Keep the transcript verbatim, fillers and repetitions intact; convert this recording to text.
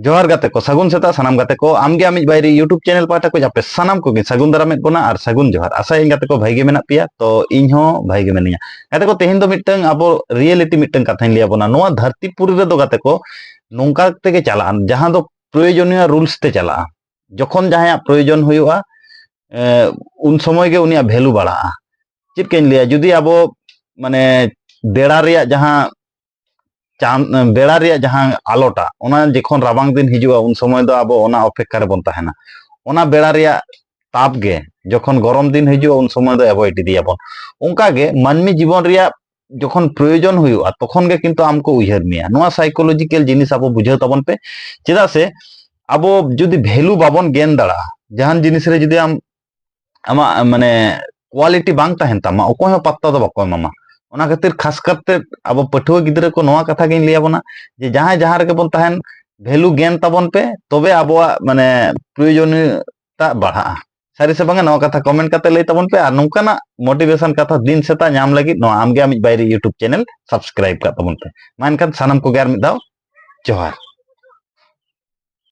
ᱡᱚᱦᱟᱨ ᱜᱟᱛᱮ ᱠᱚ, ᱥᱟᱹᱜᱩᱱ ᱥᱮᱛᱟᱜ ᱥᱟᱱᱟᱢ ᱜᱟᱛᱮ ᱠᱚ᱾ ᱟᱢᱜᱮ ᱟᱢᱤᱡ ᱵᱟᱭᱨᱤ YouTube ᱪᱮᱱᱮᱞ ᱯᱟᱦᱴᱟ ᱠᱷᱚᱱ ᱟᱯᱮ ᱥᱟᱱᱟᱢ ᱠᱚᱜᱮ ᱥᱟᱹᱜᱩᱱ ᱫᱟᱨᱟᱢᱮᱫ ᱵᱚᱱᱟ ᱟᱨ ᱥᱟᱹᱜᱩᱱ ᱡᱚᱦᱟᱨ᱾ ᱟᱥᱟᱭᱟᱹᱧ ᱜᱟᱛᱮ ᱠᱚ ᱵᱷᱟᱜᱮ ᱜᱮ ᱢᱮᱱᱟᱜ ᱯᱮᱭᱟ, ᱛᱚ ᱤᱧ ᱦᱚᱸ ᱵᱷᱟᱜᱮ ᱜᱮ ᱢᱮᱱᱟᱹᱧᱟ᱾ ᱜᱟᱛᱮ ᱠᱚ, ᱛᱮᱦᱮᱧ ᱫᱚ ᱢᱤᱫᱴᱟᱝ ᱟᱵᱚ ᱨᱤᱭᱮᱞᱤᱴᱤ ᱢᱤᱫᱴᱟᱝ ᱠᱟᱛᱷᱟᱧ ᱞᱟᱹᱭ ᱟᱵᱚᱱᱟ᱾ ᱱᱚᱣᱟ ᱫᱷᱟᱹᱨᱛᱤ ᱯᱩᱨᱤ ᱨᱮᱫᱚ ᱜᱟᱛᱮ ᱠᱚ ᱱᱚᱝᱠᱟ ᱛᱮᱜᱮ ᱪᱟᱞᱟᱜᱼᱟ, ᱡᱟᱦᱟᱸ ᱫᱚ ᱯᱨᱚᱭᱳᱡᱚᱱᱤᱭᱚ ᱨᱩᱞᱥ ᱛᱮ ᱪᱟᱞᱟᱜᱼᱟ᱾ ᱡᱚᱠᱷᱚᱱ ᱡᱟᱦᱟᱸᱭᱟᱜ ᱯᱨᱚᱭᱳᱡᱚᱱ ᱦᱩᱭᱩᱜᱼᱟ, ᱮ, ᱩᱱ ᱥᱚᱢᱚᱭ ᱜᱮ ᱩᱱᱤᱭᱟᱜ ᱵᱷᱮᱞᱩ ᱵᱟᱲᱟᱜᱼᱟ᱾ ᱪᱮᱫ ᱠᱟᱧ ᱞᱟᱹᱭᱟ, ᱡᱩᱫᱤ ᱟᱵᱚ ᱢᱟᱱᱮ ᱵᱮᱲᱟ ᱨᱮᱭᱟᱜ ᱡᱟᱦᱟᱸ ᱪᱟᱸᱫ, ᱵᱮᱲᱟ ᱨᱮᱭᱟᱜ ᱡᱟᱦᱟᱸ ᱟᱞᱚᱴᱟ, ᱚᱱᱟ ᱡᱚᱠᱷᱚᱱ ᱨᱟᱵᱟᱝ ᱫᱤᱱ ᱦᱤᱡᱩᱜᱼᱟ, ᱩᱱ ᱥᱚᱢᱚᱭ ᱫᱚ ᱟᱵᱚ ᱚᱱᱟ ᱚᱯᱮᱠᱠᱷᱟ ᱨᱮᱵᱚᱱ ᱛᱟᱦᱮᱱᱟ᱾ ᱚᱱᱟ ᱵᱮᱲᱟ ᱨᱮᱭᱟᱜ ᱛᱟᱯ ᱜᱮ ᱡᱚᱠᱷᱚᱱ ᱜᱚᱨᱚᱢ ᱫᱤᱱ ᱦᱤᱡᱩᱜᱼᱟ, ᱩᱱ ᱥᱚᱢᱚᱭ ᱫᱚ ᱮᱵᱷᱚᱭᱮᱰ ᱤᱫᱤᱭᱟᱵᱚᱱ᱾ ᱚᱱᱠᱟᱜᱮ ᱢᱟᱹᱱᱢᱤ ᱡᱤᱵᱚᱱ ᱨᱮᱭᱟᱜ ᱡᱚᱠᱷᱚᱱ ᱯᱨᱚᱭᱳᱡᱚᱱ ᱦᱩᱭᱩᱜᱼᱟ, ᱛᱚᱠᱷᱚᱱ ᱜᱮ ᱠᱤᱱᱛᱩ ᱟᱢ ᱠᱚ ᱩᱭᱦᱟᱹᱨ ᱢᱮᱭᱟ᱾ ᱱᱚᱣᱟ ᱥᱟᱭᱠᱳᱞᱚᱡᱤᱠᱟᱞ ᱡᱤᱱᱤᱥ ᱟᱵᱚ ᱵᱩᱡᱷᱟᱹᱣ ᱛᱟᱵᱚᱱ ᱯᱮ᱾ ᱪᱮᱫᱟᱜ ᱥᱮ ᱟᱵᱚ ᱡᱩᱫᱤ ᱵᱷᱮᱞᱩ ᱵᱟᱵᱚᱱ ᱜᱮᱱ ᱫᱟᱲᱮᱭᱟᱜᱼᱟ, ᱡᱟᱦᱟᱱ ᱡᱤᱱᱤᱥ ᱨᱮ ᱡᱩᱫᱤ ᱟᱢ ᱟᱢᱟᱜ ᱢᱟᱱᱮ ᱠᱣᱟᱞᱤᱴᱤ ᱵᱟᱝ ᱛᱟᱦᱮᱱ ᱛᱟᱢᱟ, ᱚᱠᱚᱭ ᱦᱚᱸ ᱯᱟᱛᱛᱟ ᱫᱚ ᱵᱟᱠᱚ ᱮᱢᱟᱢᱟ᱾ ᱚᱱᱟ ᱠᱷᱟᱹᱛᱤᱨ ᱠᱷᱟᱥ ᱠᱟᱨᱛᱮ ᱟᱵᱚ ᱯᱟᱹᱴᱷᱩᱣᱟᱹ ᱜᱤᱫᱽᱨᱟᱹ ᱠᱚ ᱱᱚᱣᱟ ᱠᱟᱛᱷᱟ ᱜᱤᱧ ᱞᱟᱹᱭ ᱟᱵᱚᱱᱟ ᱡᱮ ᱡᱟᱦᱟᱸᱭ ᱡᱟᱦᱟᱸ ᱨᱮᱜᱮ ᱵᱚᱱ ᱛᱟᱦᱮᱱ, ᱵᱷᱮᱞᱩ ᱜᱮᱱ ᱛᱟᱵᱚᱱ ᱯᱮ, ᱛᱚᱵᱮ ᱟᱵᱚᱣᱟᱜ ᱢᱟᱱᱮ ᱯᱨᱚᱭᱳᱡᱚᱱᱤᱭᱚᱛᱟ ᱵᱟᱲᱦᱟᱜᱼᱟ᱾ ᱥᱟᱹᱨᱤ ᱥᱮ ᱵᱟᱝᱟ, ᱱᱚᱣᱟ ᱠᱟᱛᱷᱟ ᱠᱚᱢᱮᱱᱴ ᱠᱟᱛᱮ ᱞᱟᱹᱭ ᱛᱟᱵᱚᱱ ᱯᱮ᱾ ᱟᱨ ᱱᱚᱝᱠᱟᱱᱟᱜ ᱢᱳᱴᱤᱵᱷᱮᱥᱚᱱ ᱠᱟᱛᱷᱟ ᱫᱤᱱ ᱥᱮᱛᱟᱜ ᱧᱟᱢ ᱞᱟᱹᱜᱤᱫ ᱱᱚᱣᱟ ᱟᱢᱜᱮ ᱟᱢᱤᱡ ᱵᱟᱭᱨᱤ YouTube ᱪᱮᱱᱮᱞ ᱥᱟᱵᱥᱠᱨᱟᱭᱤᱵ ᱠᱟᱜ ᱛᱟᱵᱚᱱ ᱯᱮ᱾ ᱢᱟ ᱮᱱᱠᱷᱟᱱ ᱥᱟᱱᱟᱢ ᱠᱚᱜᱮ ᱟᱨ ᱢᱤᱫ ᱫᱷᱟᱣ ᱡᱚᱦᱟᱨ᱾